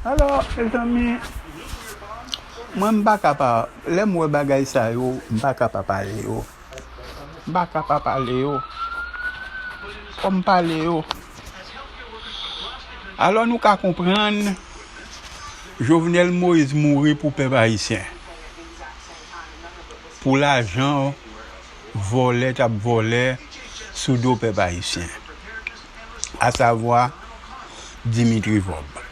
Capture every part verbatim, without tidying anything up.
Alò, mezanmi, mwen m pa ka pa, lè m wè bagay sa yo, m pa ka pa pale yo. M pa ka pa pale yo. Fò m pale yo. Alò, nou ka konprann Jovenel Moïse mouri pou pèp ayisyen. Pou lajan vòlè t ap vòlè sou do pèp ayisyen, asavwa Dimitri Vorbe.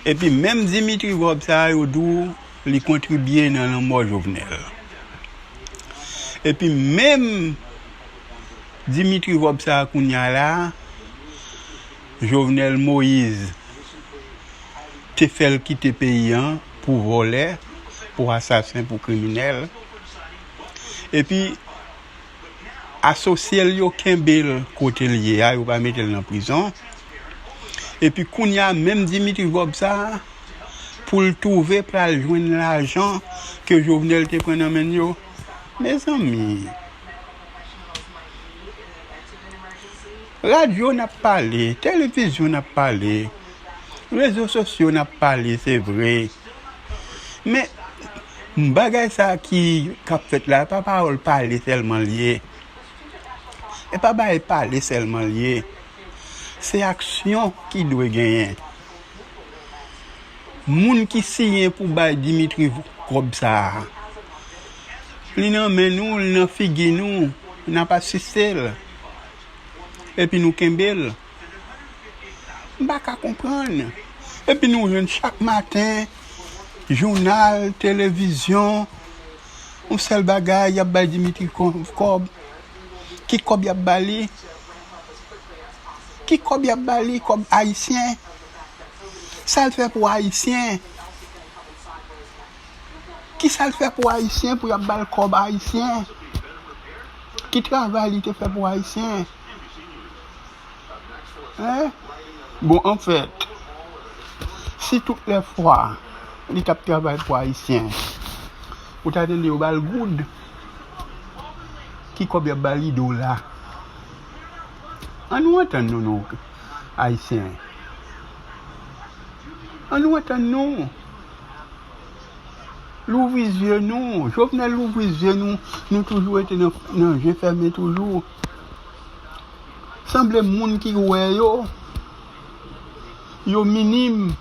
Epi menm Dimitri Vorbe sa a, yo di w li kontribye nan lanmò Jovenel. Epi menm Dimitri Vorbe sa a kounye a la, Jovenel Moïse te fè l kite peyi an pou vòlè, pou asasen, pou kriminèl. Epi asosye l yo kenbe l kote l ye a, yo pa mete l nan prizon. Epi kounye a, menm Dimitri Vorbe sa a, pou l twouve pral jwenn lajan ke Jovenel te pran nan men l yo. Mezanmi, radyo n ap pale, televizyon n ap pale, rezo sosyo n ap pale, se vre. Men, bagay sa ki, k ap fèt la, e pa pawòl pale sèlman l ye. E pa bagay pale sèlman l ye. Se aksyon ki dwe genyen. Moun ki siyen pou bay Dimitri kòb sa a, li nan men nou, li nan figi nou, n ap asiste l. Epi nou kenbe l. M pa ka konprann. Epi nou jwenn chak maten, jounal, televizyon, yon sèl bagay, y ap bay Dimitri kò-, kòb. Ki kòb y ap ba li? Ki kòb y ap ba li? Kòb ayisyen? Sa l fè pou ayisyen? Kisa l fè pou ayisyen pou y ap ba l kòb ayisyen? Ki travay li te fè pou ayisyen? Hein? Bon, anfèt, si tout lè fwa li t ap travay pou ayisyen, ou ta tande yo ba l goud, ki kòb y ap ba li? Dola. Ann nou antann nou, nou, ayisyen. Ann nou antann nou. Louvri zye nou. Jovenel louvri zye nou. Nou toujou rete nan, nan je fèmen toujou. Sanble moun ki wè yo, yo minim.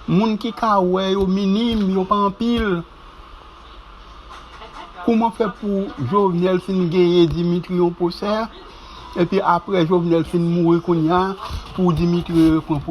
Moun ki ka wè yo minim, yo pa anpil. Kouman fè pou Jovenel fin genyen Dimitri yon pwosè, epi apre Jovenel fin mouri kounye a, pou Dimitri repran